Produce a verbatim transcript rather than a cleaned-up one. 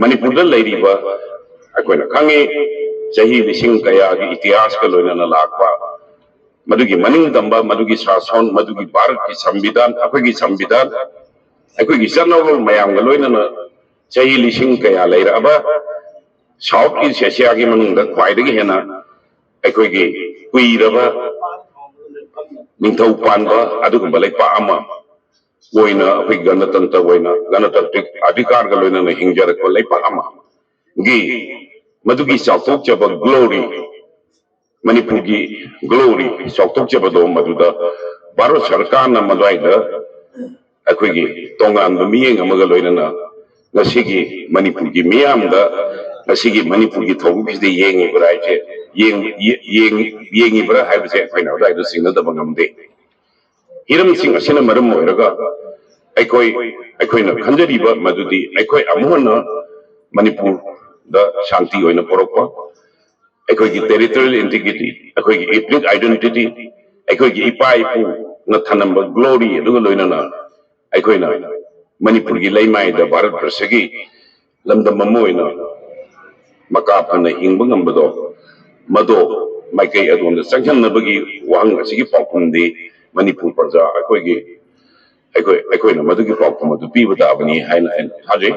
ꯃꯅꯤꯄꯨꯔꯗ ꯂꯩꯔꯤꯕ ꯑꯩꯈꯣꯏꯅ ꯈꯪꯉꯤ, ꯆꯍꯤ ꯂꯤꯁꯤꯡ ꯀꯌꯥꯒꯤ ꯏꯇꯤꯍꯥꯁꯀ ꯂꯣꯏꯅꯅ ꯂꯥꯛꯄ ꯃꯗꯨꯒꯤ ꯃꯅꯤꯡ ꯇꯝꯕ, ꯃꯗꯨꯒꯤ ꯁꯥꯁꯣꯟ, ꯃꯗꯨꯒꯤ ꯚꯥꯔꯠꯀꯤ ꯁꯪꯕꯤꯙꯥꯟ, ꯑꯩꯈꯣꯏꯒꯤ ꯁꯪꯕꯤꯙꯥꯟ, ꯑꯩꯈꯣꯏꯒꯤ ꯆꯠꯅꯔꯣꯜ ꯃꯌꯥꯝꯒ ꯂꯣꯏꯅꯅ ꯆꯍꯤ ꯂꯤꯁꯤꯡ ꯀꯌꯥ ꯂꯩꯔꯛꯑꯕ ꯁꯥꯎꯠ ꯏꯁ ꯑꯦꯁꯤꯌꯥꯒꯤ ꯃꯅꯨꯡꯗ ꯈ꯭ꯋꯥꯏꯗꯒꯤ ꯍꯦꯟꯅ ꯑꯩꯈꯣꯏꯒꯤ ꯀꯨꯏꯔꯕ ꯅꯤꯡꯊꯧ ꯄꯥꯟꯕ ꯑꯗꯨꯒꯨꯝꯕ ꯂꯩꯄꯥꯛ ꯑꯃ ꯑꯣꯏꯅ, ꯑꯩꯈꯣꯏ ꯒꯅꯇꯟꯇ꯭ꯔ ꯑꯣꯏꯅ, ꯒꯅꯇꯟꯇ꯭ꯔꯤꯛ ꯑꯙꯤꯀꯥꯔꯒ ꯂꯣꯏꯅꯅ ꯍꯤꯡꯖꯔꯛꯄ ꯂꯩꯄꯥꯛ ꯑꯃꯒꯤ ꯃꯗꯨꯒꯤ ꯆꯥꯎꯊꯣꯛꯆꯕ ꯒ꯭ꯂꯣꯔꯤ, ꯃꯅꯤꯄꯨꯔꯒꯤ ꯒ꯭ꯂꯣꯔꯤ, ꯆꯥꯎꯊꯣꯛꯆꯕꯗꯣ ꯃꯗꯨꯗ ꯚꯥꯔꯠ ꯁꯔꯀꯥꯔꯅ ꯃꯗꯨꯋꯥꯏꯗ ꯑꯩꯈꯣꯏꯒꯤ ꯇꯣꯉꯥꯟꯕ ꯃꯤꯠꯌꯦꯡ ꯑꯃꯒ ꯂꯣꯏꯅꯅ ꯉꯁꯤꯒꯤ ꯃꯅꯤꯄꯨꯔꯒꯤ ꯃꯤꯌꯥꯝꯗ, ꯉꯁꯤꯒꯤ ꯃꯅꯤꯄꯨꯔꯒꯤ ꯊꯧꯗꯣꯛꯁꯤꯗ ꯌꯦꯡꯉꯤꯕ꯭ꯔꯥ ꯍꯥꯏꯁꯦ, ꯌꯦꯡ-, ꯌꯦ-, ꯌꯦꯡ-, ꯌꯦꯡꯉꯤꯕ꯭ꯔꯥ ꯍꯥꯏꯕꯁꯦ ꯑꯩꯈꯣꯏꯅ ꯑꯗꯨꯋꯥꯏꯗ ꯆꯤꯡꯅꯗꯕ ꯉꯝꯗꯦ꯫ ꯍꯤꯔꯝꯁꯤꯡ ꯑꯁꯤꯅ ꯃꯔꯝ ꯑꯣꯏꯔꯒ ꯑꯩꯈꯣꯏ, ꯑꯩꯈꯣꯏꯅ ꯈꯟꯖꯔꯤꯕ ꯃꯗꯨꯗꯤ ꯑꯩꯈꯣꯏ ꯑꯃꯨꯛ ꯍꯟꯅ ꯃꯅꯤꯄꯨꯔꯗ ꯁꯥꯟꯇꯤ ꯑꯣꯏꯅ ꯄꯨꯔꯛꯄ, ꯑꯩꯈꯣꯏꯒꯤ territorial integrity, ꯑꯩꯈꯣꯏꯒꯤ ethnic identity, ꯑꯩꯈꯣꯏꯒꯤ ꯏꯄꯥ ꯏꯄꯨꯅ ꯊꯅꯝꯕ ꯒ꯭ꯂꯣꯔꯤ ꯑꯗꯨꯒ ꯂꯣꯏꯅꯅ ꯑꯩꯈꯣꯏꯅ ꯃꯅꯤꯄꯨꯔꯒꯤ ꯂꯩꯃꯥꯏꯗ ꯚꯥꯔꯠ ꯕꯔꯁꯒꯤ ꯂꯝꯗꯝ ꯑꯃ ꯑꯣꯏꯅ ꯃꯀꯥ ꯐꯅ ꯍꯤꯡꯕ ꯉꯝꯕꯗꯣ, ꯃꯗꯣ ꯃꯥꯏꯀꯩ ꯑꯗꯣꯝꯗ ꯆꯪꯁꯤꯟꯅꯕꯒꯤ ꯋꯥꯍꯪ ꯑꯁꯤꯒꯤ ꯄꯥꯎꯈꯨꯝꯗꯤ ꯃꯅꯤꯄꯨꯔ ꯄ꯭ꯔꯖꯥ ꯑꯩꯈꯣꯏꯒꯤ, ꯑꯩꯈꯣꯏ, ꯑꯩꯈꯣꯏꯅ ꯃꯗꯨꯒꯤ ꯄꯥꯎꯈꯨꯝ ꯑꯗꯨ ꯄꯤꯕ ꯇꯥꯕꯅꯤ ꯍꯥꯏꯅ ꯑꯩꯅ ꯊꯥꯖꯩ꯫